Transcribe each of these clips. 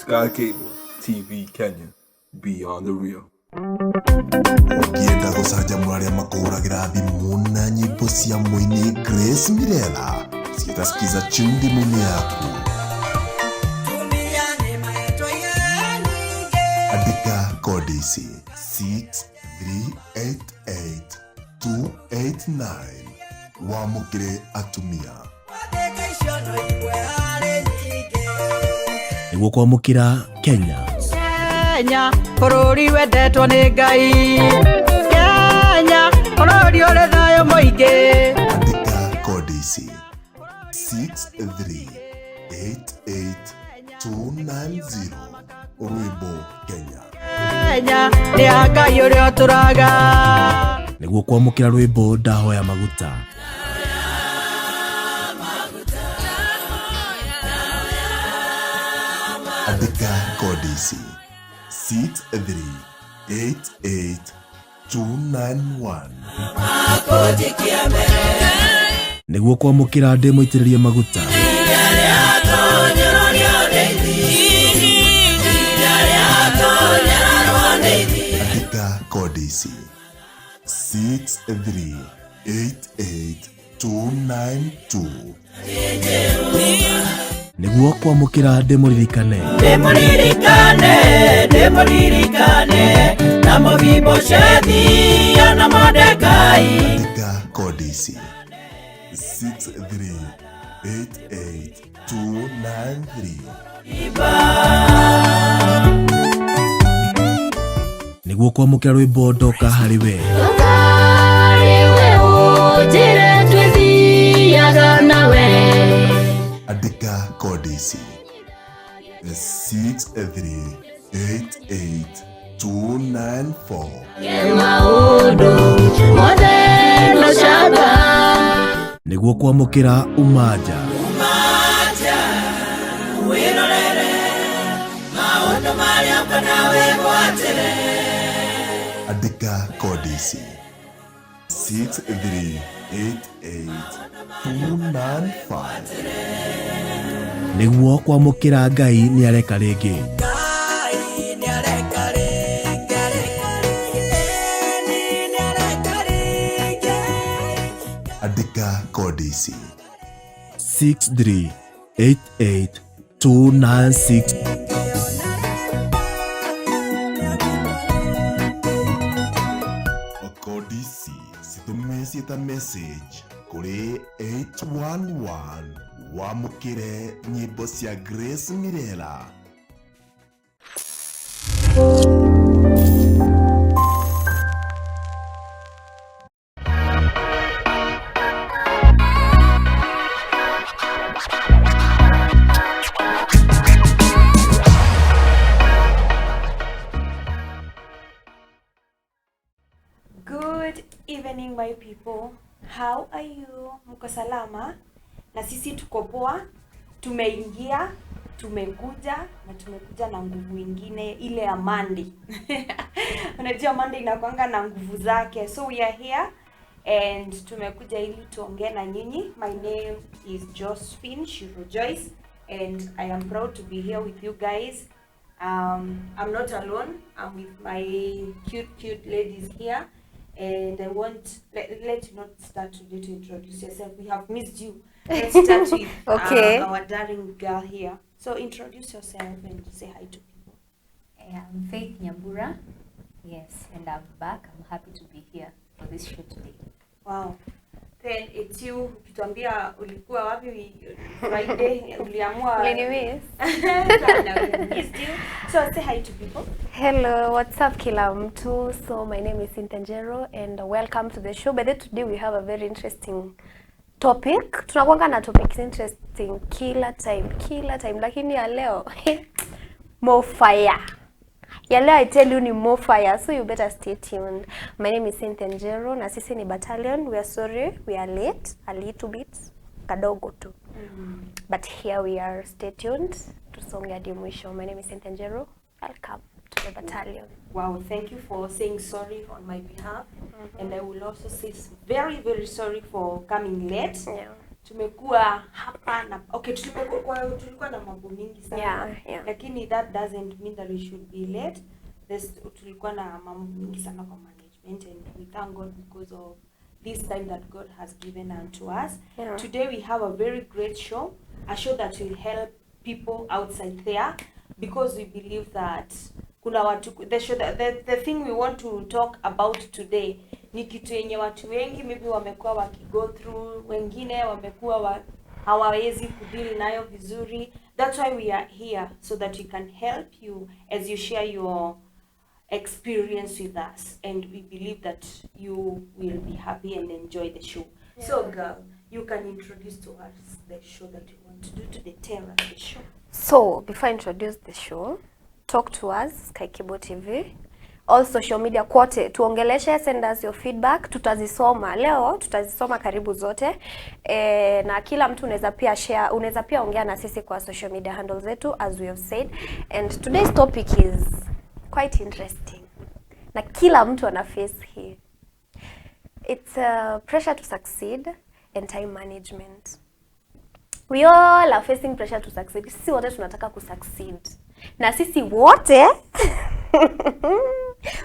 Sky Cable TV Kenya, beyond the real. Ũngĩenda gũcanjamũra arĩa makũhũragĩra thimũ na nyĩmbo cia mũini Grace Mirela, ciĩta Skiza tune thimũ-inĩ yaku. Andĩka kodi ici 6388289 wamũkĩre atumia. Nĩguo kwamũkĩra Kenya. Kenya bũrũri wendetwo nĩ Ngai, Kenya bũrũri ũrĩ thayũ mũingĩ. Andĩka kodi ici 6388290 rwĩmbo Kenya. Kenya nĩ ya Ngai ũrĩa ũtũraga. Nĩguo kwamũkĩra rwĩmbo Ndahoya Maguta. Andĩka kodi ici 6388291. Nĩguo kwamũkĩra ndĩ mũitĩrĩrie maguta. Andĩka kodi ici 6388292. Nĩguo kwamũkĩra ndĩmũririkane. Ndĩmũririkane, ndĩmũririkane na Mefiboshethi na Mordekai. Andĩka kodi ici 6388293. Nĩguo kwamũkĩra rwĩmbo Ndoka harĩ we. Andĩka kodi ici 6388294. Nĩguo kwamũkĩra Umaja. Andĩka kodi ici 6388295. Nĩguo kwamũkĩra Ngai nĩareka rĩngĩ. Andĩka kodi ici 6388296. Kodi ici citũme ciĩta message kũrĩ 811 wamũkĩre nyĩmbo cia Grace Mirela. Good evening my people. How are you? Mko salama? Na sisi tuko poa. Tumeingia, tumekuja na tumekuja na nguvu ingine ile ya Monday. Unajua Monday inakuanga na nguvu zake. So we are here and tumekuja ili tuongee na nyinyi. My name is Josephine Shiro Joyce and I am proud to be here with you guys. I'm not alone. I'm with my cute, cute ladies here. And I want, let you not start today to introduce yourself. We have missed you. Let's start with Okay. our darling girl here. So introduce yourself and say hi to people. I'm Faith Nyambura. Yes, and I'm back. I'm happy to be here for this show today. Wow. Then it's you. Ukituambia ulikuwa wapi Friday, uliamua. Ulinimiss. Sana, we missed you. So say hi to people. Hello, what's up kila mtu? So my name is Cynthia Njero and welcome to the show. By the way, today we have a very interesting topic. Tunakuanga na topics interesting kila time, lakini ya leo more fire. Ya leo I tell you ni more fire, so you better stay tuned. My name is Cynthia Njero na sisi ni Battalion. We are sorry, we are late a little bit, kadogo tu. But here we are, stay tuned. Tusonge hadi mwisho. My name is Cynthia Njero. Welcome to the Battalion. Wow, thank you for saying sorry on my behalf. And I will also say very, very sorry for coming late. Yeah. Tumekuwa hapa na okay, tulikuwa na mambo mingi sana. Yeah. Lakini that doesn't mean that we should be late. Tulikuwa na mambo mingi sana kwa management, and we thank God because of this time that God has given unto us. Yeah. Today we have a very great show, a show that will help people outside there, because we believe that kuna watu the show that, the thing we want to talk about today ni kitu yenye watu wengi maybe wamekuwa wakigo through, wengine wamekuwa hawawezi kudeal nayo vizuri. That's why we are here, so that we can help you as you share your experience with us, and we believe that you will be happy and enjoy the show. So girl, you can introduce to us the show that you want to do today. Tell us the show. So, before I introduce the show, talk to us, Sky Kibo TV. All social media kote, tuongeleshe, send us your feedback, tutazisoma. Leo tutazisoma karibu zote. Na kila mtu unaweza pia share, unaweza pia ongea na sisi kwa social media handles zetu, as we have said. And today's topic is quite interesting. Na kila mtu ana face hii. It's pressure to succeed and time management. We all are facing pressure to succeed. Sisi wote tunataka kusucceed. Na sisi wote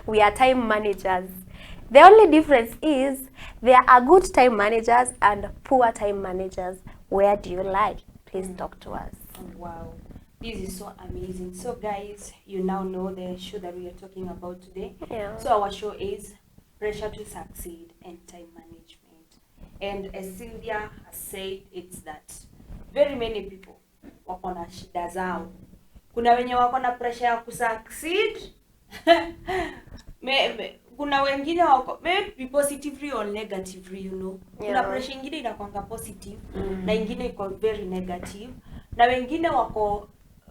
we are time managers. The only difference is there are good time managers and poor time managers. Where do you lie? Please talk to us. Wow, this is so amazing. So guys, you now know the show that we are talking about today. Yeah. So our show is Pressure to Succeed and Time Management. And as Cynthia has said, it's that very many people wako na shida zao. Kuna wenye wako na pressure ya kusucceed. Kuna wengine wako maybe positively or negatively, you know. Kuna Yeah. pressure ingine inakwanga positive na ingine iko very negative, na wengine wako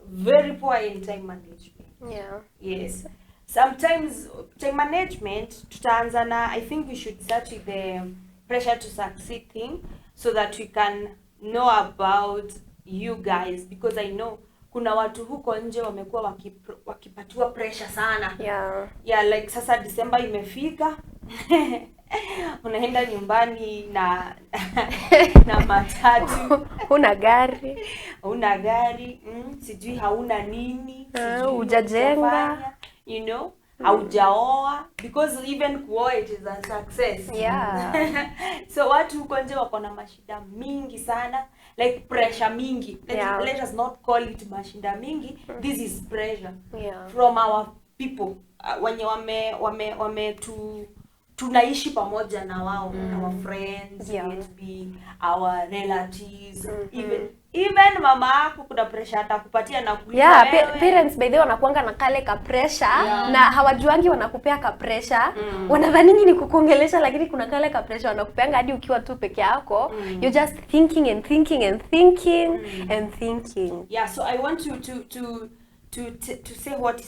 very poor in time management. Yeah. Yes. Sometimes time management, tutaanza na, I think we should start with the pressure to succeed thing, so that we can know about you guys, because I know kuna watu huko nje wamekuwa wakipatiwa pressure sana. Yeah. Yeah, like sasa December imefika. Unaenda nyumbani na matatu. Huna gari. Huna gari, sijui hauna nini, sijui hujajenga. hujafanya, you know, haujaoa, because even kuoa it is a success. Yeah. So watu huko nje wako na mashida mingi sana, like pressure mingi. Let us not call it mashinda mingi. This is pressure. Yeah. From our people, wenye wame tu tunaishi pamoja na wao, our friends, Yeah. it be our relatives, even mama yako kuna pressure atakupatia na kuuliza Yeah, wewe. parents by the way wanakuanga na kale ka pressure na hawajuangi wanakupea ka pressure. Wanadhani ni kukuongelesha, lakini kuna kale ka pressure wanakupeanga hadi ukiwa tu peke yako. You're just thinking and thinking and thinking and thinking. Yeah, so I want to say what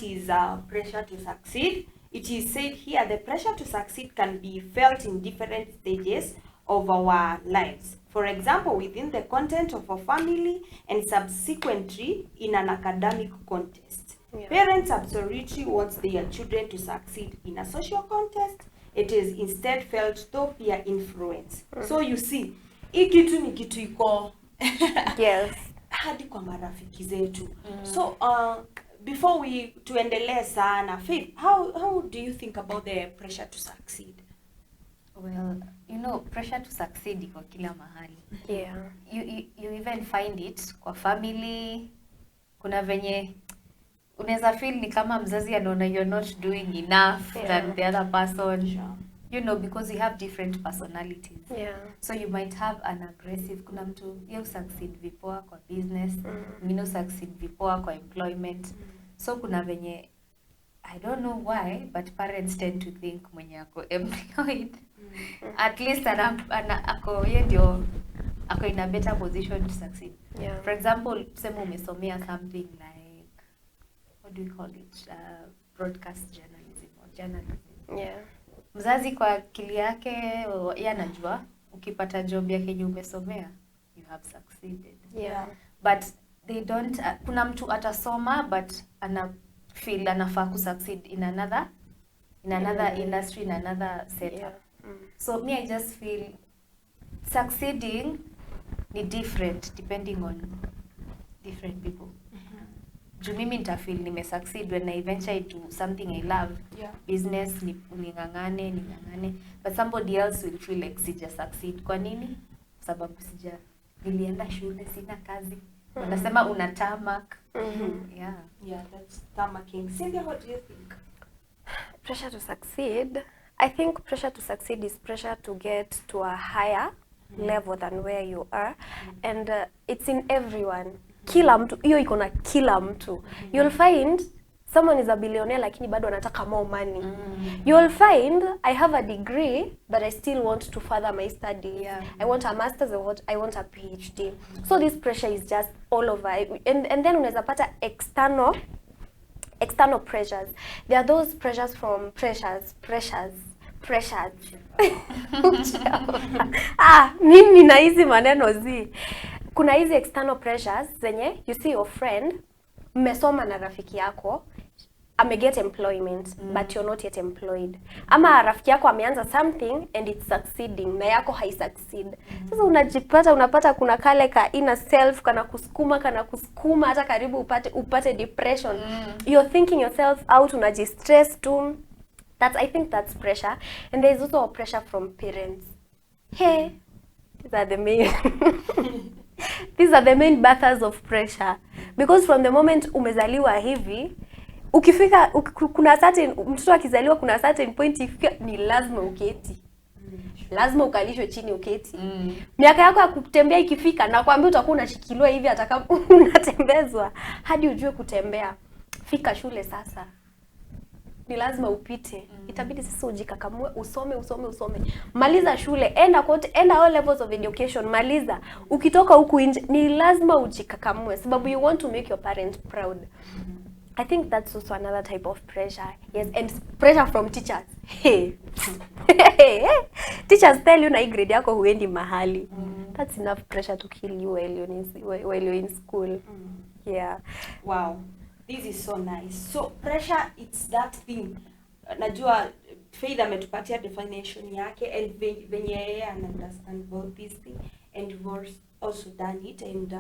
is pressure to succeed. It is said here, the pressure to succeed can be felt in different stages of our lives. For example, within the content of a family and subsequently in an academic contest. Yeah. Parents absolutely want their children to succeed in a social contest. It is instead felt through peer influence. So you see, hii kitu ni kitu iko Yes. hadi kwa marafiki zetu. So before we tuendelee sana, Faith, how do you think about the pressure to succeed? Well, you know, pressure to succeed iko kila mahali. Yeah. You even find it kwa family. Kuna venye unaweza feel ni kama mzazi anaona you're not doing enough Yeah. than the other person. Sure. You know, because we have different personalities. Yeah. So you might have an aggressive, kuna mtu ye succeed vipoa kwa business, mwingine succeed vipoa kwa employment. So kuna venye, I don't know why, but parents tend to think mwenye ako employed at least ana ako ye ndio ako in a better position to succeed. Yeah. For example, tuseme umesomea something like, what do we call it? Broadcast journalism or journalism. Yeah. Mzazi kwa akili yake yeye anajua ukipata job yake yenye umesomea you have succeeded. Yeah. But they don't, kuna mtu atasoma but ana feel anafaa ku succeed in another industry, in another setup. Yeah. So me, I just feel succeeding Ni different depending on different people. Juu mimi nitafeel nimesucceed when I venture into something I love. Business, ning'ang'ane ning'ang'ane, but somebody else will feel like sija succeed. Kwa nini? Kwa sababu sija nilienda shule, sina kazi, wanasema una tarmac. Yeah. Yeah, that's tarmacking. Cynthia, what do you think? Pressure to succeed, I think pressure to succeed is pressure to get to a higher level than where you are, and it's in everyone. Kila mtu hiyo iko na kila mtu. You'll find someone is a billionaire lakini bado anataka more money. You'll find I have a degree but I still want to further my studies. I want a masters, I want a PhD. So this pressure is just all over, and then unaweza pata external pressures. There are those pressures from pressures, pressures, pressures. Ah, mimi na hizi maneno zi. Kuna hizi external pressures zenye you see your friend, mmesoma na rafiki yako ameget employment but you're not yet employed, ama rafiki yako ameanza something and it's succeeding na yako haisucceed. Sasa unajipata unapata kuna kale ka inner self kana kusukuma hata karibu upate depression. You're thinking yourself out, unajistress tu. That's i think that's pressure. And there's also a pressure from parents. Hey, these are the main bathers of pressure, because from the moment umezaliwa hivi, ukifika kuna certain, mtoto akizaliwa kuna certain point ikifika ni lazima uketi, lazima ukalishwe chini uketi. Miaka yako ya kutembea ikifika, nakwambia utakuwa unashikiliwa hivi hata kama unatembezwa hadi ujue kutembea. Fika shule sasa ni lazima upite. Itabidi sasa ujikakamue, usome, usome, usome, maliza shule, enda kote, enda all levels of education, maliza. Ukitoka huku nje ni lazima ujikakamue sababu you want to make your parents proud. I think that's also another type of pressure. Yes, and pressure from teachers. Hey. Teachers tell you na hii grade yako huendi mahali. That's enough pressure to kill you while you're in school. Yeah. Wow, this is so nice. So pressure, it's that thing. Najua Faith ametupatia definition yake and venye yeye ana understand about this thing, and we've also done it, and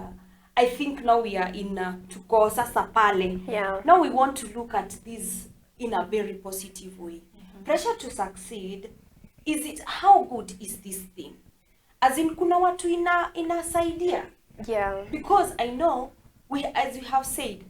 I think now we are in tuko sasa pale. Now we want to look at this in a very positive way. Pressure to succeed, is it, how good is this thing? As in, kuna watu inasaidia because I know we, as we have said,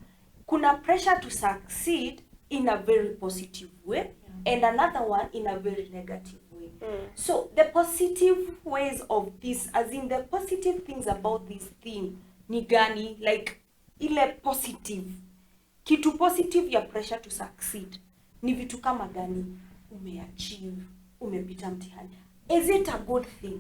kuna pressure to succeed in a very positive way and another one in a very negative way. So the positive ways of this, as in the positive things about this thing ni gani? Like ile positive, kitu positive ya pressure to succeed ni vitu kama gani? Umeachieve, umepita mtihani, is it a good thing?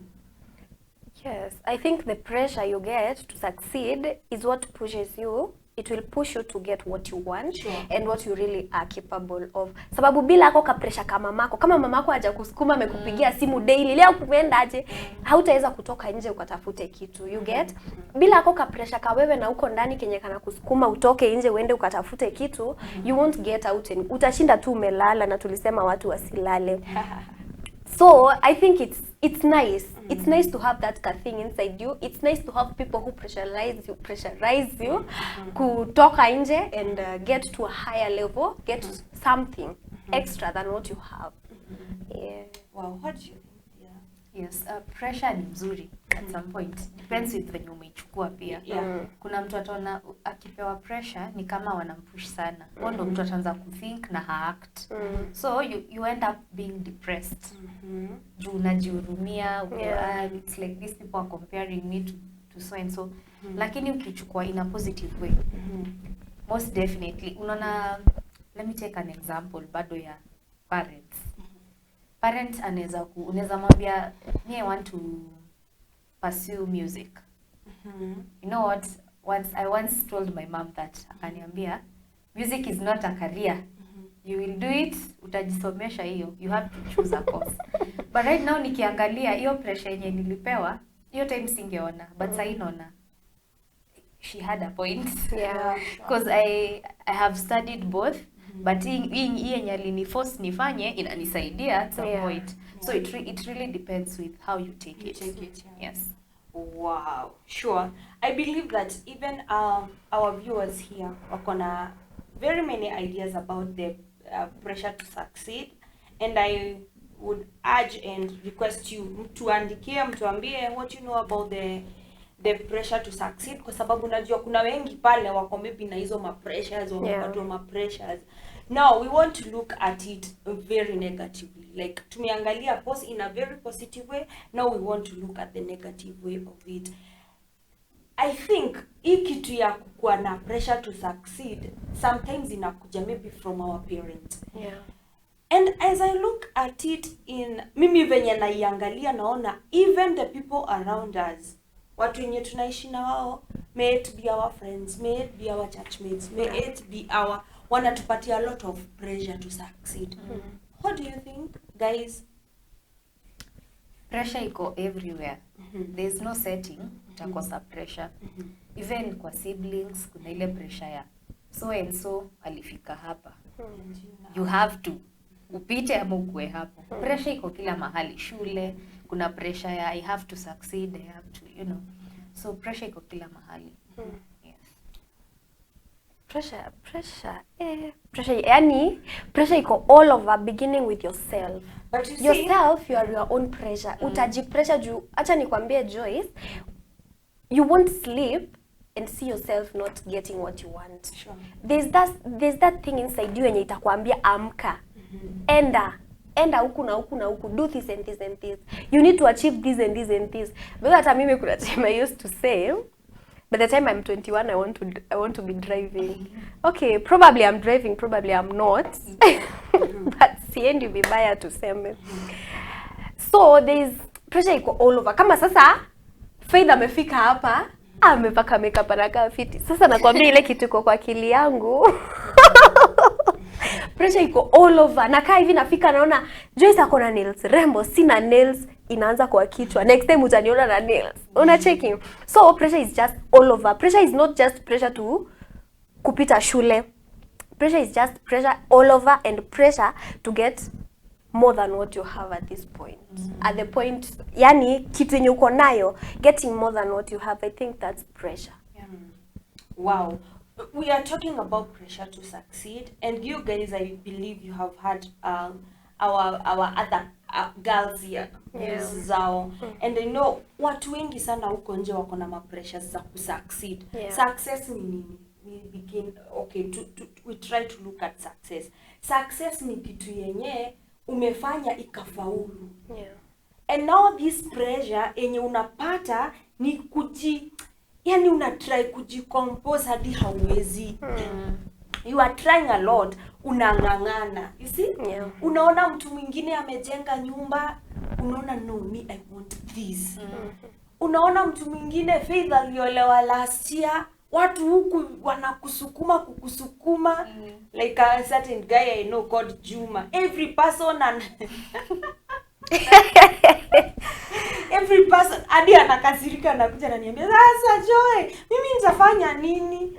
Yes, I think the pressure you get to succeed is what pushes you. It will push you to get what you want and what you really are capable of. Sababu bila ako ka pressure kama mamako, kama mamako hajakusukuma, amekupigia simu daily, leo kumeendaje, hautaweza kutoka nje ukatafute kitu. You get? Bila ako ka pressure ka wewe na uko ndani kenye kana kusukuma utoke nje uende ukatafute kitu, you won't get out and utashinda tu umelala, na tulisema watu wasilale. So I think it's nice. It's nice to have that ka thing inside you. It's nice to have people who pressurize you kutoka nje and get to a higher level, get something extra than what you have. Yeah. Wow, what do you think? Yeah. Yes, pressure ni mzuri at some point. Depends with venye umeichukua pia. Kuna mtu ataona akipewa pressure ni kama wanampush sana. Huo ndo mtu ataanza kuthink na haact. So you end up being depressed. Juu unajihurumia, uko, "Ah, it's like these people are comparing me to so and so." Lakini ukichukua in a positive way, most definitely unaona, let me take an example bado ya parents. Parent anaweza ku unaweza mwambia, "Me, I want to pursue music." You know what, once I once told my mom that, akaniambia, "Music is not a career. You will do it, utajisomesha hiyo, you have to choose a course." But right now nikiangalia hiyo pressure yenye nilipewa hiyo time, singeona, but sahii naona she had a point because I have studied both, but hii yenye aliniforce nifanye inanisaidia at some point. So it really depends with how you take You it. take it, yeah. Yes. Wow, sure. I believe that even our viewers here wako na very many ideas about the pressure to succeed, and I would urge and request you mtuandikie, mtuambie what you know about the pressure to succeed, kwa sababu najua kuna wengi pale wako maybe na hizo ma pressures, wamepatwa ma pressures. Now we want to look at it very negatively, like tumeangalia in a very positive way. Now we want to look at the negative way of it. I think hii kitu ya kukuwa na pressure to succeed sometimes inakuja maybe from our parents. And as I look at it in mimi venye naiangalia, naona even the people around us, watu wenye tunaishi na wao, may it be our friends, may it be our churchmates, may it be our, wanatupatia a lot of pressure to succeed. What do you think, guys? Pressure iko everywhere. There's no setting utakosa pressure. Even kwa siblings kuna ile pressure ya so and so alifika hapa, you have to upite ama ukue hapo. Pressure iko kila mahali. Shule kuna pressure ya I have to succeed, I have to. So pressure iko kila mahali. Yes. Pressure, yani pressure iko all over, beginning with yourself. But you see, Yourself, you are your own pressure. Utajipressure juu, acha nikwambie Joyce, you won't sleep and see yourself not getting what you want. There's that thing inside you yenye itakwambia amka, enda enda huku na huku na huku, do this and this and this, you need to achieve this and this and this. Because hata mimi kuna time I used to say, by the time I'm 21, I want to be driving. Okay, probably I'm driving, probably I'm not, but siendi vibaya tuseme. So there's pressure iko all over. Kama sasa Faith amefika hapa, amepaka makeup, anakaa fiti. Sasa nakwambia ile kitu iko kwa akili yangu, pressure iko all over. Nakaa hivi, nafika naona Joyce ako na nails rembo, sina nails, inaanza kwa kichwa. Next time utaniona na nails. Unacheki? So pressure is just all over. Pressure is not just pressure to kupita shule. Pressure is just pressure all over, and pressure to get more than what you have at this point. At the point, yani kitu yenye uko nayo, getting more than what you have, I think that's pressure. Wow. We are talking about pressure to succeed, and you guys, I believe you have had our other girls here views zao, and I know watu wengi sana huko nje wako na mapressures za kusucceed. Success ni nini? We begin, okay, we try to look at success. Success ni kitu yenye umefanya ikafaulu. And now this pressure yenye unapata ni yani una try kujicompose hadi hauwezi. You are trying a lot, unang'ang'ana, you see? Unaona mtu mwingine amejenga nyumba, unaona, "No, me, I want this." Unaona mtu mwingine, Faith aliolewa last year, watu huku wanakusukuma kukusukuma, like a certain guy I know called Juma. Every person and every person, hadi anakasirika, anakuja ananiambia, "Sasa Joy, mimi nitafanya nini?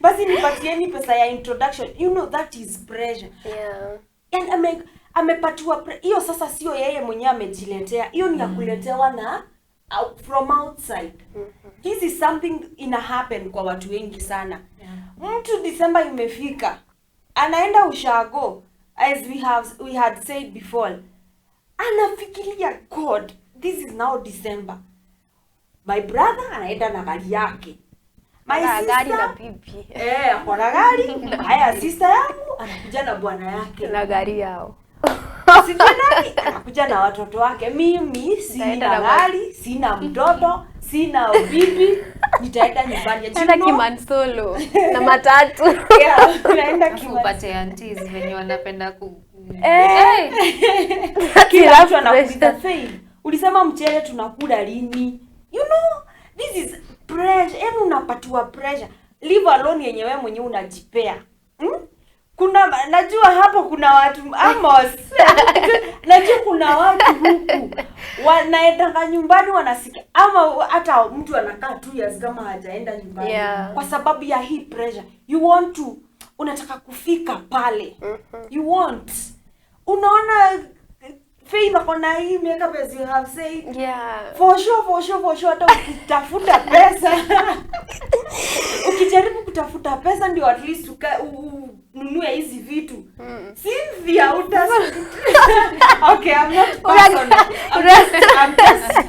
Basi nipatieni pesa ya introduction." You know that is pressure. And amepatiwa hiyo sasa sio yeye mwenyewe amejiletea hiyo, ni ya kuletewa na from outside. This is something ina happen kwa watu wengi sana. Mtu December imefika, anaenda ushago, as we had said before, anafikiria, "God, this is now December. My brother anaenda na gari yake, my Na gari na sister bibi. Eh, ako na gari. Haya, sister yangu anakuja na bwana yake Na gari yao. Sijui nani anakuja na watoto wake. Mimi sina Nitaenda na gari, sina mtoto, sina bibi, nitaenda nyumbani." You Naenda know? Kimansolo na matatu. Yeah, naenda Alafu upate aunties venye wanapenda ku Eh. Kila mtu anakuuliza, "Faith, ulisema mchele tunakula lini?" You know, this is pressure. Yani unapatiwa pressure, leave alone yenye wewe mwenyewe unajipea, Kuna, najua hapo kuna watu, Amos, najua kuna watu huku wanaendanga nyumbani, wanasikia, ama hata mtu anakaa 2 years kama hajaenda nyumbani kwa sababu ya hii pressure. You want to, unataka kufika pale, you want, unaona. Faith akona hii makeup as you have said. Yeah. For sure, for sure, for sure, hata ukitafuta pesa, ukijaribu kutafuta pesa ndio at least ununue hizi vitu, Cynthia, uta okay, I'm not personal. I'm just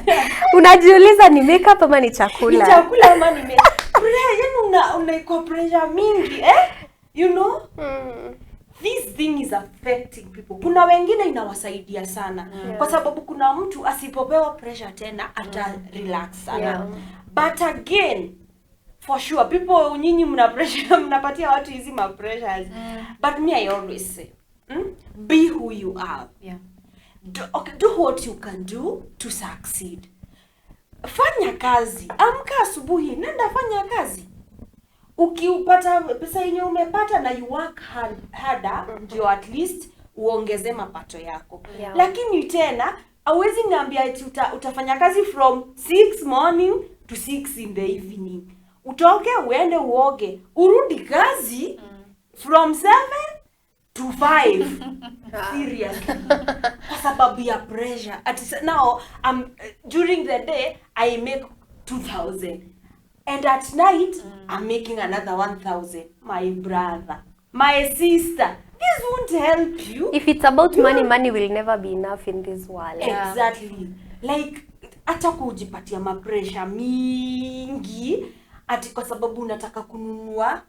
Unajiuliza ni makeup ama ni ni chakula? Chakula ama ni yani unaikwa pressure mingi, eh, you know? This thing is affecting people. Kuna wengine inawasaidia sana, kwa sababu kuna mtu asipopewa pressure tena ata relax sana. But again, for sure, people, nyinyi mna pressure, mnapatia watu hizi ma pressures. But me, I always say, Be who you are. Okay, do what you can do to succeed. Fanya kazi, amka asubuhi, nenda fanya kazi. Ukiupata pesa yenye umepata na you work hard, harder ndio at least uongeze mapato yako. Lakini tena hauwezi niambia eti utafanya kazi from 6 morning to 6 in the evening, utoke uende uoge, urudi kazi from 7 to 5, seriously, kwa sababu ya pressure. Ati now during the day I make 2000 and at night I'm making another 1000. My brother, my sister, this won't help you. If it's about money, money will never be enough in this world. Exactly. Like, hata kujipatia mapresha mingi ati kwa sababu unataka kununua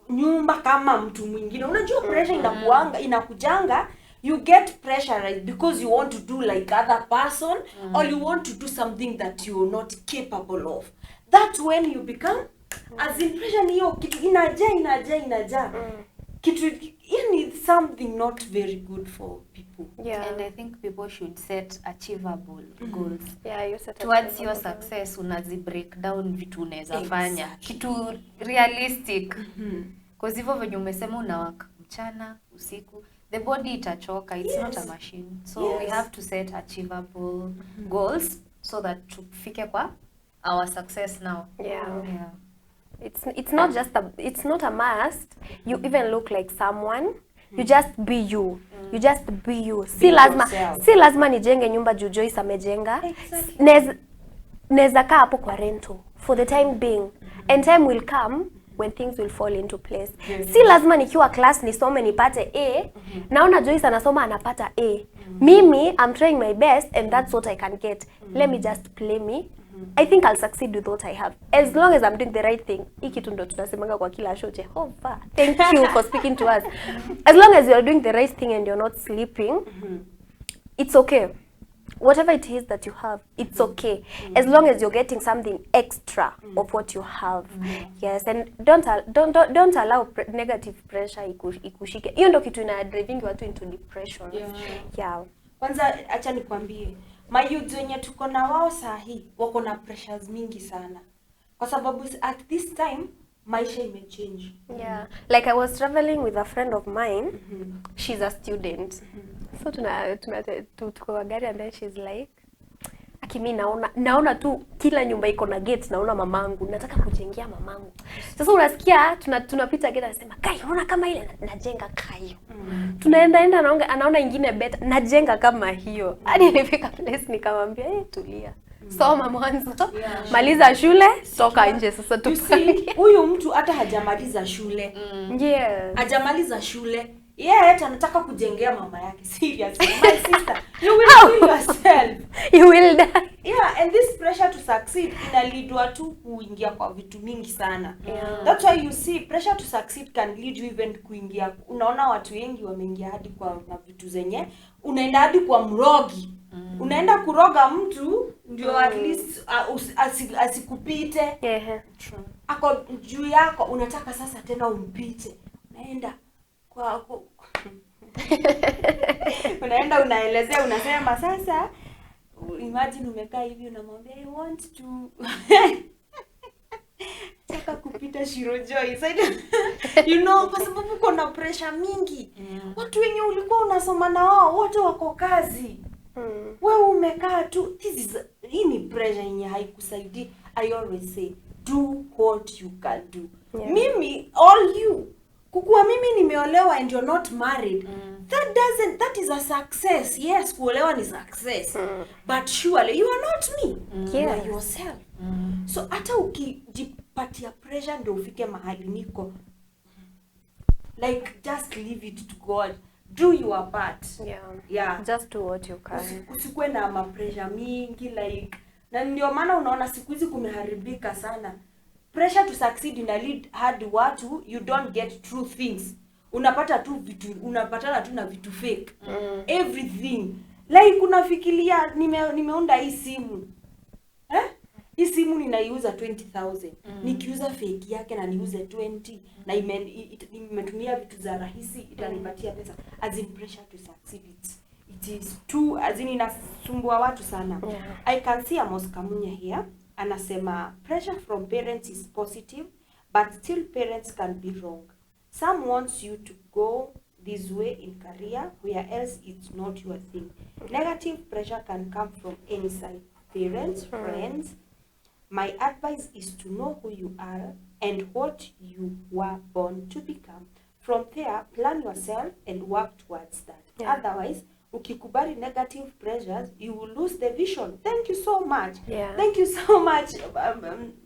nyumba kama mtu mwingine, unajua pressure inakuanga, inakujanga. You get pressurized because you want to do like other person or you want to do something that you're not capable of. That's when you become, as in, pressure ni hiyo kitu inajaa, inajaa, inajaa, kitu yani something not very good for people. And I think people should set achievable goals Yeah, you set towards your achievable goals. success. Unazi break down vitu unaweza fanya, kitu realistic, cause hivyo venye umesema, una work mchana, usiku, the body itachoka. It's not a machine, so we have to set achievable goals so that tufike kwa our success now. It's not just a it's not a must you even look like someone. You just be you. You just be you. Si Be lazima yourself. Si lazima nijenge nyumba juu Joyce amejenga. Naweza kaa hapo kwa rental for the time being, and time will come when things will fall into place. Si lazima nikiwa class nisome nipate A. Naona Joyce anasoma anapata A. Mimi, I'm trying my best and that's what I can get. Let me just play me. I think I'll succeed with what I have as long as I'm doing the right thing. Hii kitu ndo tunasemanga kwa kila show. Jehovah, thank you for speaking to us. As long as you're doing the right thing and you're not sleeping, it's okay. Whatever it is that you have, it's okay, as long as you're getting something extra of what you have. Yes, and don't allow negative pressure ikushike. Hiyo ndo kitu ina driving watu into depression. Yeah. Kwanza acha nikwambie, mayouth wenye tuko na wao saa hii wako na pressures mingi sana, kwa sababu at this time maisha imechange. Yeah, like I was traveling with a friend of mine. She's a student. So tuna tuko kwa gari and then she's like, "Aki mi naona tu kila nyumba iko na gate, naona mamangu, nataka kujengea mamangu." Sasa unasikia tunapita gate, anasema, "Kai, unaona kama ile najenga kayo." Tunaenda enda, anaona ingine better, najenga kama hiyo. Hadi nilifika place nikamwambia, "Eh, tulia. Soma mwanzo. Maliza shule, toka nje sasa You see, tupange." huyu mtu hata hajamaliza shule. Hajamaliza shule, yeye eti anataka kujengea mama yake. Seriously, my sister, you will kill yourself. You will die. Yeah, and this pressure to succeed inalead watu kuingia kwa vitu mingi sana. That's why you see pressure to succeed can lead you even kuingia, unaona watu wengi wameingia hadi kwa mavitu zenye unaenda hadi kwa mrogi, unaenda kuroga mtu ndio at least asikupite. Ako juu yako, unataka sasa tena umpite, unaenda unaenda unaelezea, unasema sasa, imagine umekaa hivi unamwambia, "I want to taka kupita Shiro Joyce." Kwa sababu uko na pressure mingi. Watu wenye ulikuwa unasoma na wao wote wako kazi, wewe umekaa tu. This is Hii ni pressure yenye haikusaidii. I always say, do what you can do. Mimi, all you Kukuwa mimi nimeolewa and you're not married, that doesn't, that is a success. Yes, kuolewa ni success, but surely you are not me. You are yourself. So hata ukijipatia pressure ndio ufike mahali niko, like, just leave it to God. Do your part. Yeah. Just do what you can. Usikuwe na mapressure mingi, like, na ndio maana unaona siku hizi kumeharibika sana. Pressure to succeed ina lead hadi watu you don't get true things. Unapata tu vitu, unapatana tu na vitu fake. Everything. Like, unafikiria nimeunda hii simu. Eh? Hii simu ninaiuza 20,000. Nikiuza fake yake na niuze 20 na nimetumia vitu za rahisi, itanipatia pesa. As in, pressure to succeed, it is too, as in, inasumbua watu sana. I can see Amos Kamunya here anasema pressure from parents is positive, but still parents can be wrong. Some wants you to go this way in career where else it's not your thing. Negative pressure can come from any side, parents, friends. My advice is to know who you are and what you were born to become. From there, plan yourself and work towards that. Otherwise, ukikubali negative pressures, you will lose the vision. Thank you so much. Thank you so much,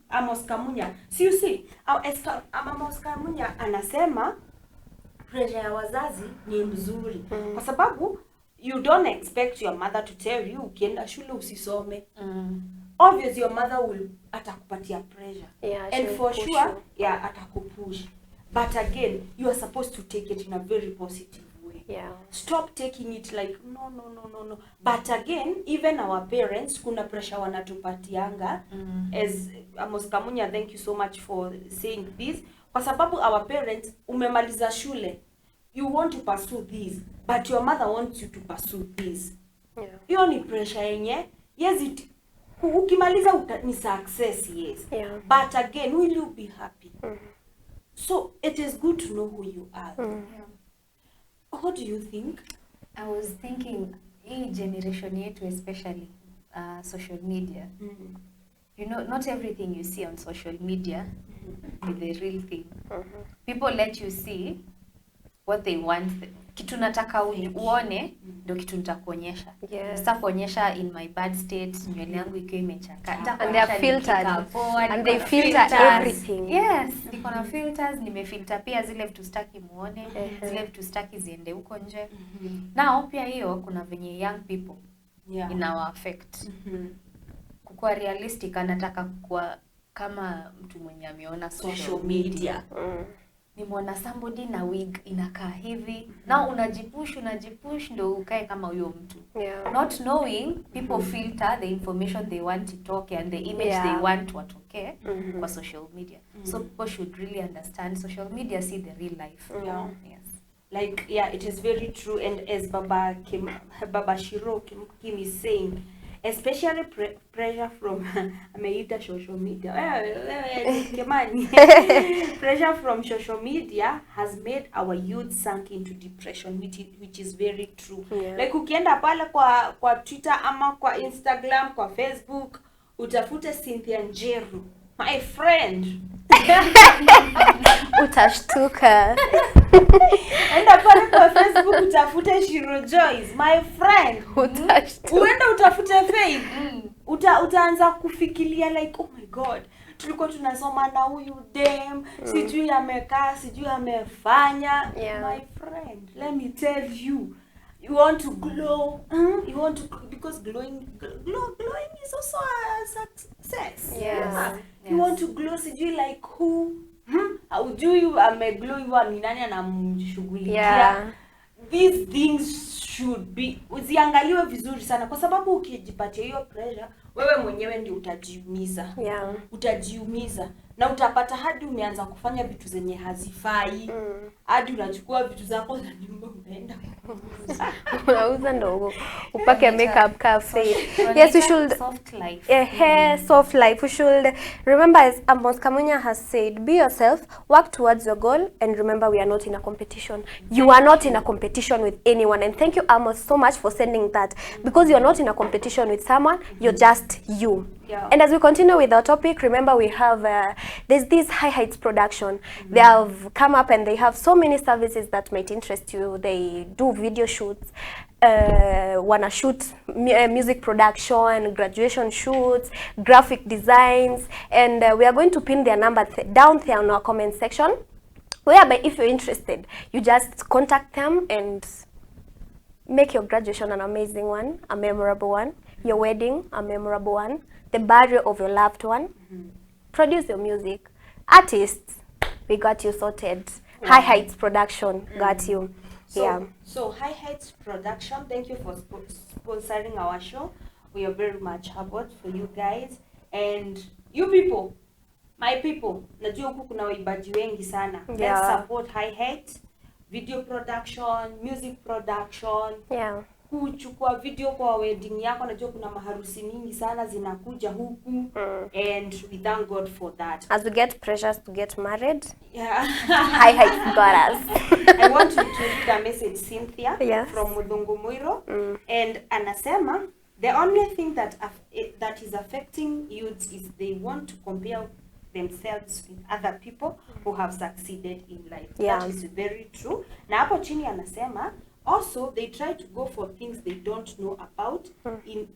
Amos Kamunya. So you see, Amos Kamunya anasema pressure ya wazazi ni mzuri. Kwa sababu you don't expect your mother to tell you ukienda shule usisome. Obviously your mother will atakupatia pressure. Yeah, she And will for push sure, you. yeah, atakupush. But again, you are supposed to take it in a very positive way. Stop taking it like no, no, no, no, no. But again, even our parents, kuna pressure wanatupatianga. As Amos Kamunya, thank you so much for saying this. Kwa sababu our parents, umemaliza shule, you want to pursue this, but your mother wants you to pursue this. Hiyo ni pressure yenye, yes, it, ukimaliza ni success, yes. But again, will you be happy? So it is good to know who you are. What do you think? I was thinking hii generation yetu, especially social media. You know, not everything you see on social media is the real thing. People let you see what they want. Kitu nataka uone ndio kitu nitakuonyesha. Sitakuonyesha in my bad state, nywele yangu ikiwa imechaka. And they are Nitakuonyesha filtered. nikikaa poa, And niko they na filter filters. everything. Yes, niko na filters, nimefilter pia zile vitu sitaki muone, zile vitu sitaki ziende huko nje. Now pia hiyo kuna venye young people inawa affect. Kukuwa realistic, anataka kukuwa kama mtu mwenye ameona social Social media. media. Nimeona somebody na wig inakaa hivi. Now unajipush ndo ukae kama huyo mtu. Not knowing people filter the information they want itoke and the image they want watokee kwa social media. So people should really understand social media, see the real life. Yes. Like, yeah, it is very true. And as Baba Shiro Kim is saying, especially pressure from ameita social media. Wewe, wewe, Kimani. Pressure from social media has made our youth sunk into depression, which is very true. Like, ukienda pale kwa Twitter ama kwa Instagram, kwa Facebook, utafute Cynthia Njeru, my friend. Utashtuka. Enda pale kwa Facebook utafute Shiro Joyce, my friend. Utashtuka. Uende utafute Faith. Utaanza kufikiria like, oh my God, tulikuwa tunasoma na huyu dem, sijui amekaa, sijui amefanya. My friend, let me tell you, you want to glow, You want to, because glowing is also a success. Yeah. You want to glow, sijui like who, Haujui ameglow hivyo ni nani anamshughulikia. These things should be ziangaliwe vizuri sana, kwa sababu ukijipatia hiyo pressure, wewe mwenyewe ndio utajiumiza. Utajiumiza na utapata hadi umeanza kufanya vitu zenye hazifai, hadi unachukua vitu zako za nyumba unaenda kuuza. Unauza ndo upake makeup ka Faith. Yes, we should Soft life. Soft life. We should remember, as Amos Kamunya has said, be yourself, work towards your goal, and remember we are not in a competition. You are not in a competition with anyone. And thank you, Amos, so much for sending that. Because you are not in a competition with someone, you're just you. Yeah. And as we continue with our topic, remember we have there's this High Heights production. They have come up and they have so many services that might interest you. They do video shoots, wanna shoot music production, graduation shoots, graphic designs, and we are going to pin their number down there on our comment section, whereby if you're interested, you just contact them and make your graduation an amazing one, a memorable one, your wedding a memorable one, the burial of your loved one. Produce your music. Artists, we got you sorted. High Heights Production got you. So, Yeah. so High Heights Production, thank you for sponsoring our show. We are very much humbled for you guys and you people, my people. Najua huku kuna waimbaji wengi sana. Yeah. Let's support High Heights video production, music production, Yeah. kuchukua video kwa wedding yako. Najua kuna maharusi mingi sana zinakuja huku and we thank God for that. As we get pressures to get married, Yeah. High Heights got us. I want to read a message, Cynthia, Yes. from Mudhungu Muiro, and anasema the only thing that that is affecting youths is they want to compare themselves with other people who have succeeded in life. Yeah. That is very true. Na hapo chini anasema also they try to go for things they don't know about in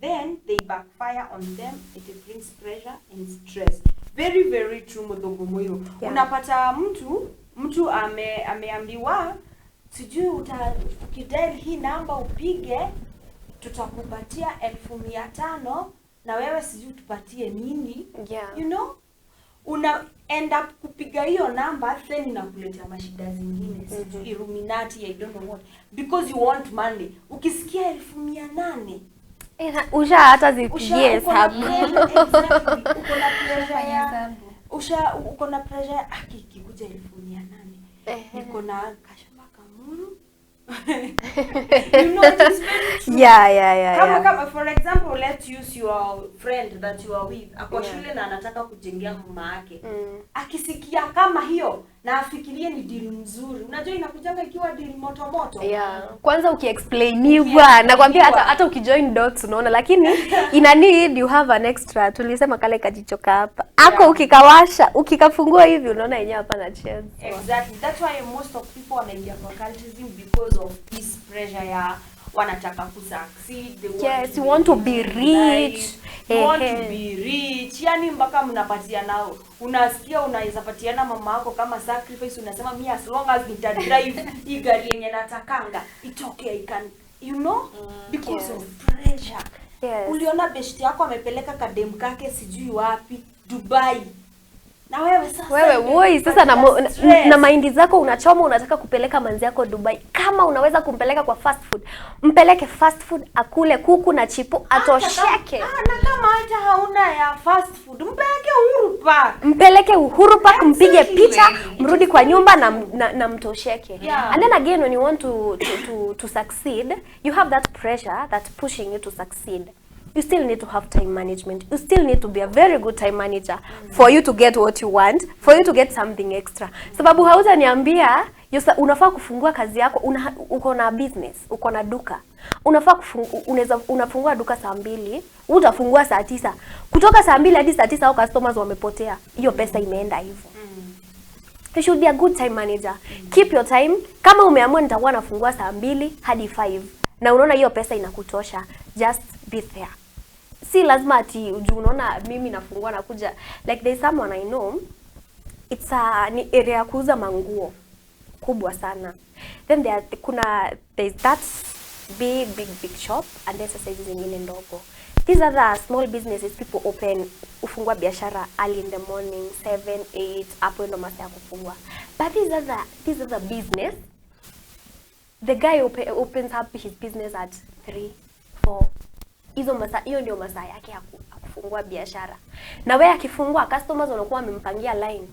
then they backfire on them. It brings pressure and stress. Very very true, Mudhungu Muiro. Yeah. Unapata mtu ameambiwa sijui ukidial hii namba upige tutakupatia 500,000 na wewe sijui tupatie nini. Yeah. You know, una end up kupiga hiyo namba then inakuletea mashida zingine, sijui Illuminati, I don't know what, because you want money. Ukisikia 800,000 Usha hata zipigie hesabu. Exactly, uko na pressure ya usha uko na pressure ya aki ikikuja 800,000 niko na kashamba kamuru. You know, it is very true. Yeah. Kama yeah. kama for example, let's use your friend that you are with ako shule na anataka kujengea mama yake. Akisikia kama hiyo na afikirie ni deal mzuri. Unajua inakujanga ikiwa deal moto moto. Yeah. Kwanza ukiexplainiwa nakwambia hata ukijoin dots unaona, lakini ina need you have an extra. Tulisema kale kajichoka hapa. Ako Yeah. ukikawasha, ukikafungua hivi unaona yenyewe hapa na chance. Exactly. That's why most of people wanaingia kwa cultism because of this pressure ya wanataka kusucceed, they want Yes, to you want to be life, rich. you want to Ehe. be rich. Yani mpaka mnapatiana, unasikia unaweza patiana mama yako kama sacrifice, unasema mi as long as nita drive hii gari yenye natakanga itoke, I can, you know, because Yes. of pressure. Yes. Uliona best yako amepeleka kadem kake sijui wapi Dubai, na wewe sasa Wewe woi sasa stress. na mahindi zako unachoma, unataka kupeleka manzi yako Dubai. Kama unaweza kumpeleka kwa fast food, mpeleke fast food akule kuku na chipo atosheke. Na kama hata hauna ya fast food, mpeleke Uhuru Park. Mpeleke Uhuru Park, mpige Exactly. picha, mrudi kwa nyumba na mtosheke. Yeah. And then again when you want to succeed, you have that pressure that pushing you to succeed. You still need to have time management. You still need to be a very good time manager for you to get what you want, for you to get something extra. Sababu hautaniambia unafaa kufungua kazi yako, uko na business, uko na duka. Unafaa unafungua duka saa 2, utafungua saa 9. Kutoka saa 2 hadi saa 9 au customers wamepotea. Hiyo pesa imeenda hivyo. You should be a good time manager. Keep your time. Kama umeamua nitakuwa nafungua saa 2 hadi 5 na unaona hiyo pesa inakutosha, just be there. Si lazima ati juu unaona mimi nafungua nakuja. Like there's someone I know, it's a ni area ya kuuza manguo kubwa sana. Then there's that big big big shop and then sasa hizi zingine ndogo. These other small businesses people open, ufungua biashara early in the morning 7 8, hapo ndo masaa ya kufungua. But these other business, the guy opens up his business at 3 4. Hizo masaa, hiyo ndio masaa yake ya kufungua biashara. Na wewe akifungua customers wanakuwa wamempangia line.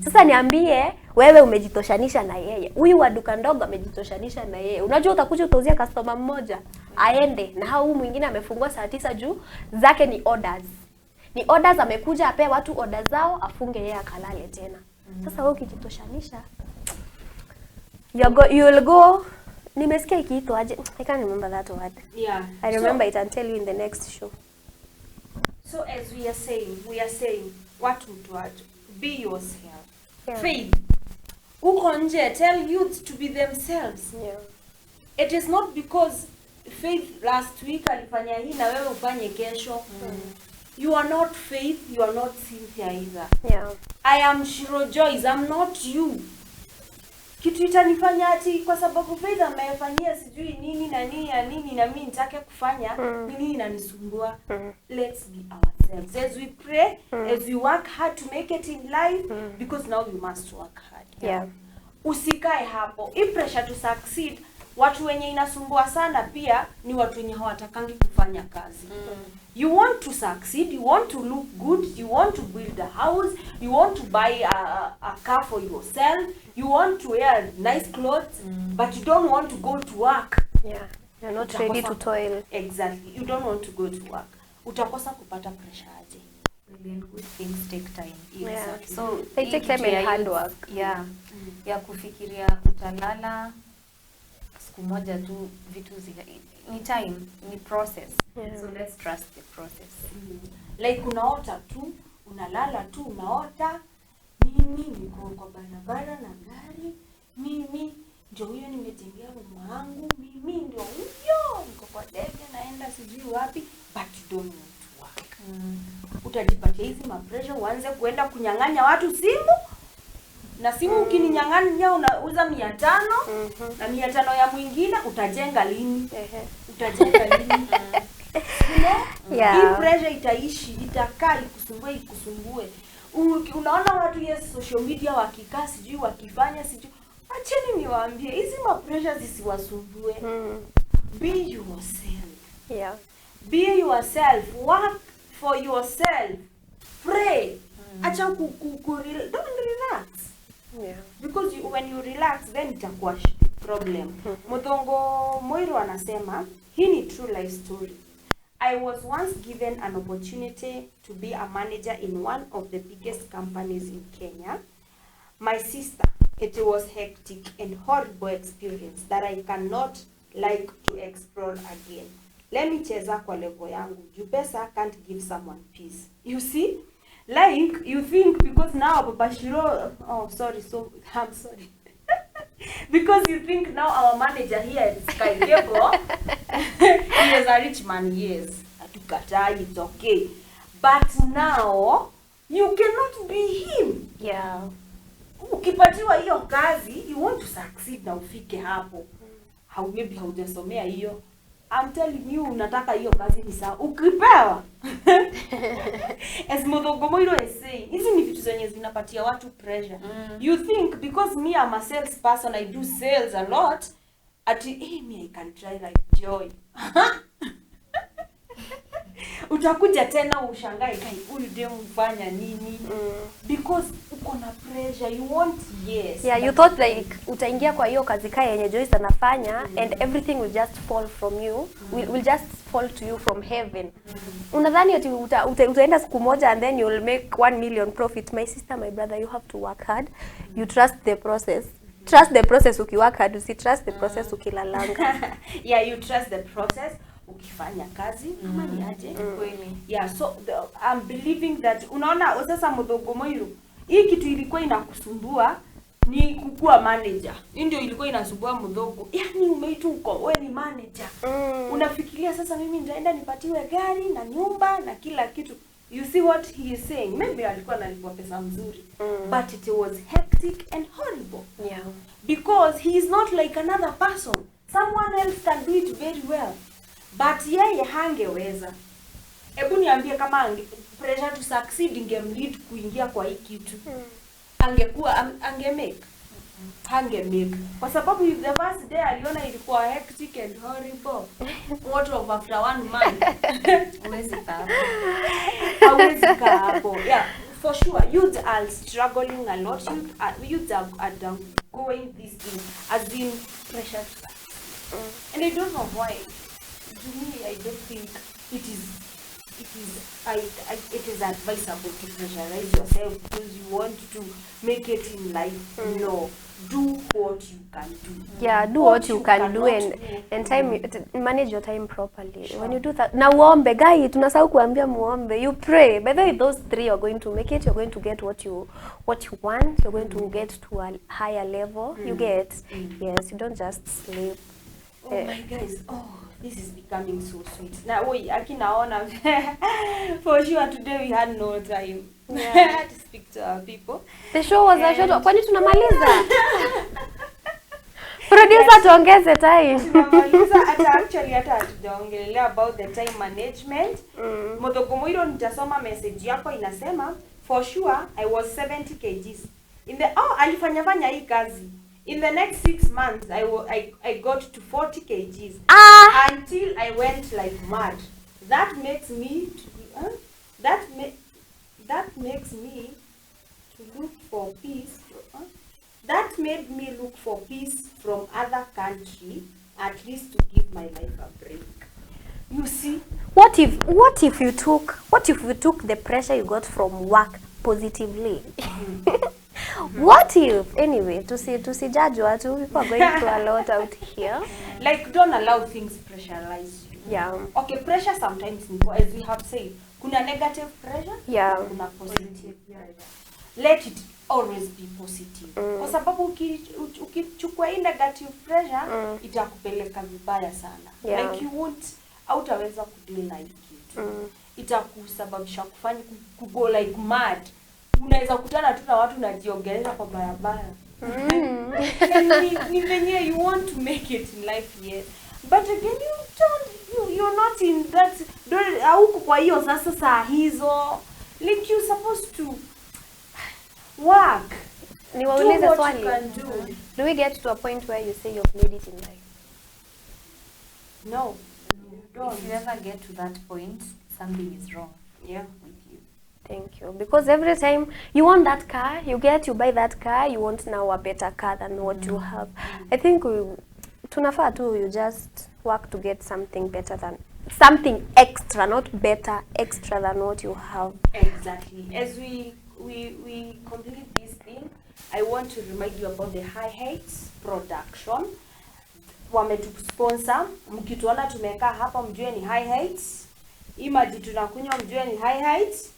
Sasa niambie wewe umejitoshanisha na yeye. Huyu wa duka ndogo amejitoshanisha na yeye. Unajua utakuja utauzia customer mmoja aende, na hao huyu mwingine amefungua saa 9 juu zake ni orders. Ni orders, amekuja ape watu orders zao afunge yeye akalale tena. Sasa wewe ukijitoshanisha you will go. Nimesikia ikiitwa aje? I can't remember that word. Yeah. I remember it and tell you in the next show. So as we are saying watu tuache, be yourself. Yeah. Faith. Uko nje, tell youth to be themselves. It is not because Faith last week alifanya hii na wewe ufanye kesho. You are not Faith, you are not Cynthia either. I am Shiro Joyce, I'm not you. Kitu itanifanya ati kwa sababu Faith amefanyia sijui nini na nini na nini na mimi nitake kufanya nini inanisumbua. Let's be ourselves as we pray, as we work hard to make it in life, because now we must work hard. Usikae hapo. Hii pressure to succeed, watu wenye inasumbua sana pia ni watu wenye hawatakangi kufanya kazi. You want to succeed, you want to look good, you want to build a house, you want to buy a car for yourself, you want to wear nice clothes, but you don't want to go to work. Yeah. You're not ready to toil. Exactly, you don't want to go to work. Utakosa kupata pressure aje? Really good things take time. Yeah. So They hii take time kitu and ya hard work. Yeah. Ya kufikiria utalala siku moja tu vitu ni time, ni process. Yeah. So let's trust the process. Like unaota tu, unalala tu, unaota mimi niko kwa barabara na gari, mimi ndio huyo nimejengea mama wangu, mimi ndio huyo niko kwa ndege naenda sijui wapi, but you don't want to work. Utajipatia hizi mapressure, uanze kuenda kunyang'anya watu simu, na simu ukininyang'anya unauza 500 na 500 ya mwingine utajenga lini? Ehe. Utajenga lini? You know? Yeah. Hii pressure itaishi, itakaa ikusumbue ikusumbue. Unaona watu, yes, social media wakikaa sijui wakifanya sijui. Acheni niwaambie, hizi mapressure zisiwasumbue. Be yourself. Be yourself. Work for yourself. Pray. Acha ku don't relax. Because when you relax, then itakuwa problem. Muthongo Moiro anasema hii ni true life story. I was once given an opportunity to be a manager in one of the biggest companies in Kenya. My sister, it was hectic and horrible experience that I cannot like to explore again. Let me cheza kwa level yangu. Juu pesa can't give someone peace. You see? Like, you think because now Papa Shiro, oh sorry, so I'm sorry. Because you think now our manager here at Sky Cable, he is a rich man, yes. Hatukatai, it's okay. But now, you cannot be him. Ukipatiwa hiyo kazi, you want to succeed na ufike hapo. Maybe haujasomea hiyo. I'm telling you, unataka hiyo kazi ni sawa. Ukipewa. As Muthongo Moiro is saying, hizi ni vitu zenye zinapatia watu pressure. You think because me I'm a sales person, I do sales a lot, ati hey, me I can try like Joy. Utakuja tena ushangae, kai huyu demu hufanya nini? Because uko na pressure, you want, yes. Yeah, you but thought like utaingia kwa hiyo kazi kaa yenye Joyce anafanya and everything will just fall from you, will just fall to you from heaven. Unadhani ati utaenda siku moja and then you will make 1 million profit. My sister, my brother, you have to work hard. You trust the process. Trust the process ukiwork hard, usi trust the process ukilalanga. Yeah, you trust the process ukifanya kazi ama ni aje? Kweli. Yeah, so I'm believing that unaona sasa Muthongo Moiru, hii kitu ilikuwa inakusumbua ni kukuwa manager. Hii ndio ilikuwa inasumbua Muthongo. Yaani umeitwa uko wewe ni manager. Unafikiria sasa mimi nitaenda nipatiwe gari na nyumba na kila kitu. You see what he is saying? Maybe alikuwa analipwa pesa mzuri. But it was hectic and horrible. Because he is not like another person. Someone else can do it very well. But yeye hangeweza. Hebu niambie kama pressure to succeed ingemlead kuingia kwa hii kitu. Angekuwa angemake. Hangemake. Kwa sababu if the first day aliona ilikuwa hectic and horrible, what of after one month? Huwezi kaa hapo. Hawezi kaa hapo. Yeah, for sure. Youth are struggling a lot. Youth are undergoing this thing as in pressure to succeed. And I don't know why. To me, I don't think it is it is advisable to pressurize yourself because you want to make it in life. No, do what you can do. Yeah, do what you can do and time manage your time properly. Sure. When you do that, na uombe guy, tunasahau kuambia muombe. You pray. By the way, those three are going to make it. You're going to get what you want. You're going to get to a higher level. You get yes. You don't just sleep. Oh my guys, oh, this is becoming so sweet. Now, wait, akinaona for sure today we had no time to speak to our people. The show was a short. Kwani tunamaliza? Producer tuongeze time. Tunamaliza hata actually hata hatujaongelea about the time management. Mothogomoiro nitasoma message yako inasema for sure I was 70 kgs. In the alifanya hii kazi. In the next 6 months I got to 40 kgs. Until I went like mad. That makes me that makes me to look for peace. That made me look for peace from other country, at least to give my life a break. You see? What if you took the pressure you got from work positively? What if, anyway, to see judge watu, people are going through a lot out here. Like, don't allow things pressurize you. Yeah. Okay, pressure sometimes, as we have said, kuna negative pressure, yeah, kuna positive pressure. Let it always be positive. Kwa sababu ukichukua hii negative pressure, itakupeleka vibaya sana. Yeah. Like you won't, hautaweza kudeal na hii kitu. Itakusababisha kufanya kugo like mad. Unaweza kutana tu na watu unajiongelea kwa barabara. Ni venye you want to make it in life, yes. But again, you don't, you're not in that, hauko kwa hiyo sasa saa hizo. Like you're supposed to work. Niwaulize swali. Do we get to a point where you say you've made it in life? No. You don't. If you ever get to that point, something is wrong. Yeah. With you. Thank you. Because every time you want that car, you buy that car, you want now a better car than what you have. I think tunafaa tu you just work to get something better than something extra, not better, extra than what you have. Exactly. As we complete this thing, I want to remind you about the High Heights production. Wametusponsor. Mkituona tumekaa hapa mjue ni High Heights. Hii maji tunakunywa mjue ni High Heights.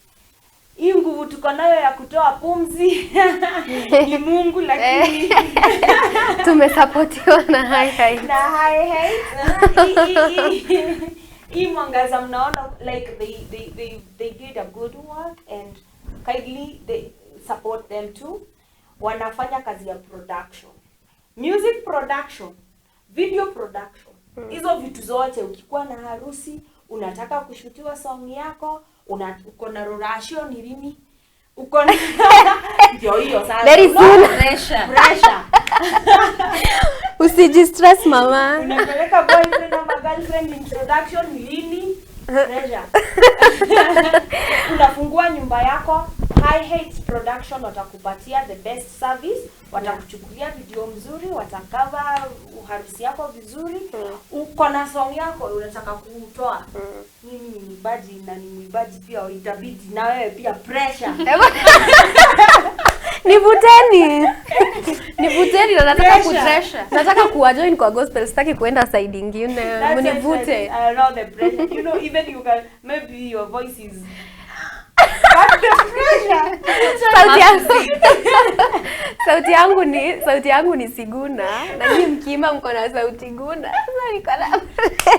Hii nguvu tuko nayo ya kutoa pumzi ni Mungu, lakini tumesapotiwa na High Heights. Na High Heights. Hii mwangaza mnaona, like they did a good work and kindly they support them too. Wanafanya kazi ya production, music production, video production. Hizo vitu zote, ukikuwa na harusi, unataka kushutiwa song yako, uko na rorasho ni lini, uko na ndio hiyo sasa. Very soon. Pressure. Usijistress mama. Unapeleka boyfriend ama girlfriend introduction lini? Pressure. Unafungua nyumba yako, High Heights Production watakupatia the best service, watakuchukulia video mzuri, watakava harusi yako vizuri. Uko na song yako unataka kutoa. Mimi ni mwimbaji na ni mwimbaji pia, itabidi na wewe pia pressure. Nivuteni. Nivuteni na nataka kutrasha. Nataka kuwa join kwa gospel, sitaki kuenda side nyingine. Mnivute. I know the pressure. You know, even you can, maybe your voice is but the pressure. Sauti yangu ni siguna na nyinyi mkiimba mko na sauti guna. Sasa niko na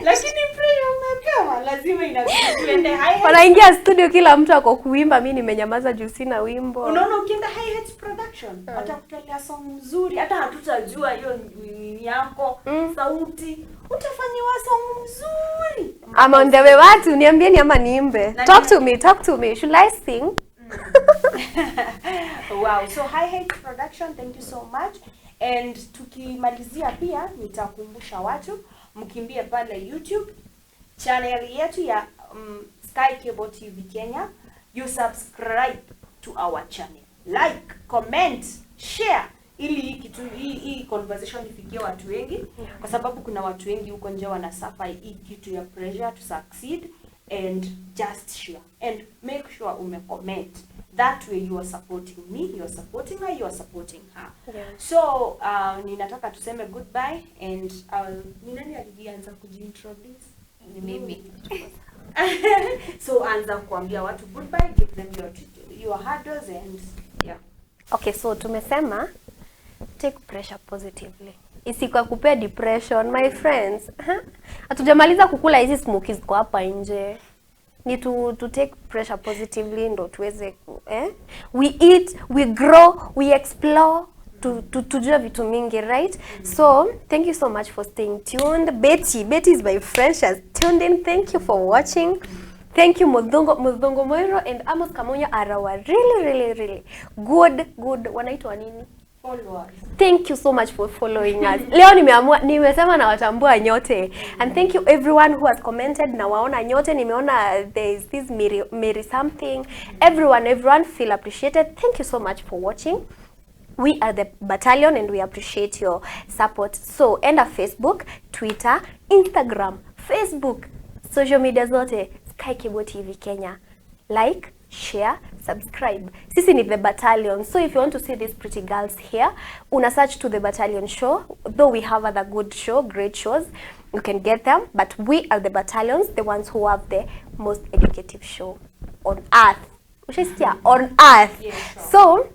lakini pressure umepewa, lazima inabidi tuende High Heights. Wanaingia studio kila mtu ako kuimba, mimi nimenyamaza juu sina wimbo. Unaona ukienda High Heights Production watakutolea song mzuri, hata hatutajua hiyo ni yako sauti. Utafanyiwa song mzuri. I'm on the way. Watu niambieni ama niimbe. Talk to me. Should I sing? Wow. So High Heights Production, thank you so much. And tukimalizia pia nitakumbusha watu mkimbie pale YouTube channel yetu ya Sky Cable TV Kenya. You subscribe to our channel, like, comment, share ili hii kitu hii conversation ifikie watu wengi, kwa sababu kuna watu wengi huko nje wanasuffer hii kitu ya pressure to succeed. And just share and make sure umecomment. That way you are supporting me, you are supporting her, you are supporting her. So ninataka tuseme goodbye and ni nani alianza kujiintroduce? Ni mimi. So anza kuambia watu goodbye, give them your handles and yeah. Okay, so tumesema take pressure positively, isikakupea depression, my friends. Hatujamaliza kukula hizi smokies kwa hapa nje. Ni to take pressure positively ndo tuweze eh? We eat, we grow, we explore, tujue vitu mingi, right? So thank you so much for staying tuned. Betty, Betty is my friend, she has tuned in. Thank you for watching. Thank you, Mudhungo, Mudhungo Moiro and Amos Kamonya are our really, really, really good, good, wanaitwa nini? Followers. Thank you so much for following us. Leo nimeamua, nimesema nawatambua nyote. And thank you everyone who has commented. Nawaona nyote. Nimeona there is this Mary, Mary something. Everyone, everyone feel appreciated. Thank you so much for watching. We are the battalion and we appreciate your support. So enda Facebook, Twitter, Instagram, Facebook, social media zote, Sky Cable TV Kenya. Like, share, subscribe. Sisi ni the battalion. So if you want to see these pretty girls here, una search to the Battalion Show. Though we have other good show, great shows, you can get them, but we are the battalions, the ones who have the most educative show on earth. Ushaisikia? On earth. Yes, sure. So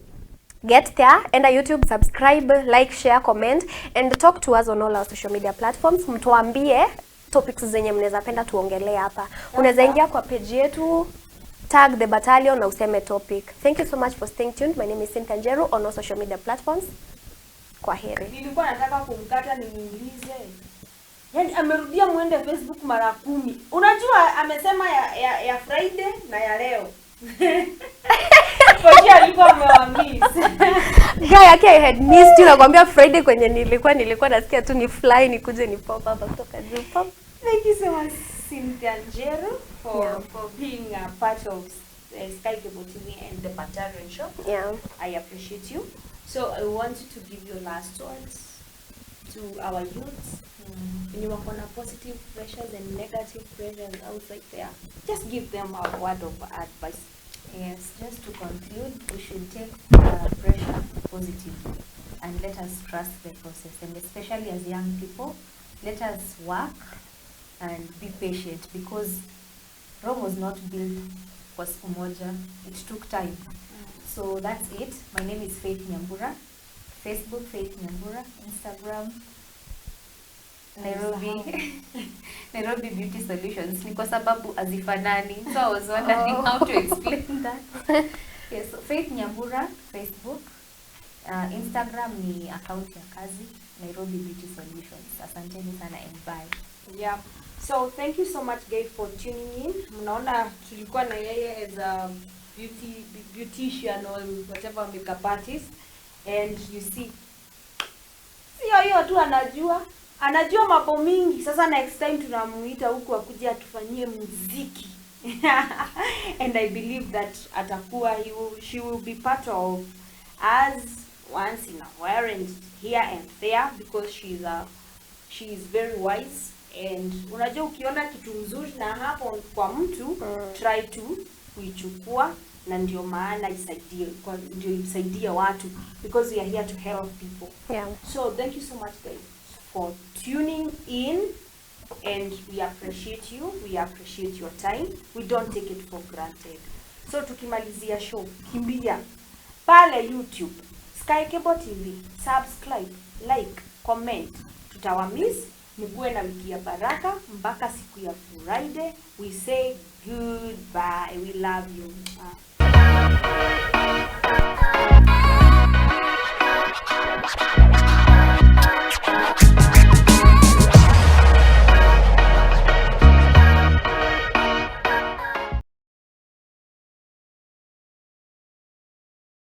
get there, enda YouTube, subscribe, like, share, comment and talk to us on all our social media platforms. Mtuambie topics zenye mnaweza penda tuongelee hapa. Unaweza ingia kwa page yetu, tag the battalion na useme topic. Thank you so much for staying tuned. My name is Cynthia Njeru on all social media platforms. Kwa heri. Nilikuwa nataka kumkata nimuulize, yaani amerudia mwende Facebook mara 10. Unajua amesema ya Friday na ya leo. Kwa hiyo alikuwa amewamiss. Guy, yake I had missed you. Nakwambia Friday kwenye nilikuwa nasikia tu ni fly nikuje ni pop hapa kutoka juu, pop. Thank you so much, Cynthia Njeru, for for being a part of Sky Cable TV and the Battalion Show. I appreciate you. So I want you to give your last words to our youths. When you work on a positive pressures and negative pressures outside there, just give them a word of advice. Yes, just to conclude, we should take pressure positively and let us trust the process. And especially as young people, let us work and be patient, because Rome was not built kwa siku moja. It took time. So that's it. My name is Faith Nyambura. Facebook, Faith Nyambura. Instagram, Nairobi Beauty Solutions. Ni kwa sababu hazifanani. So I was wondering how to explain that. Yes, so Faith Nyambura, Facebook. Instagram ni account ya kazi, Nairobi Beauty Solutions. Asanteni sana and bye. Yeah. So thank you so much, guys, for tuning in. Mnaona tulikuwa na yeye as a beautician or whatever, makeup artist, and you see, sio hiyo tu anajua, anajua mambo mingi. Sasa next time tunamuita huku akuje atufanyie muziki. And I believe that atakuwa she will be part of us once in a while and here and there, because she is very wise. And unajua ukiona kitu mzuri na hapo kwa mtu, try to kuichukua, na ndio maana isaidie, ndio isaidie watu, because we are here to help people. So thank you so much, guys, for tuning in, and we appreciate you, we appreciate your time, we don't take it for granted. So tukimalizia show, kimbia pale YouTube, Sky Cable TV, subscribe, like, comment. Tutawamiss. Mkuwe na wiki ya baraka mpaka siku ya Friday. We say goodbye. We love you.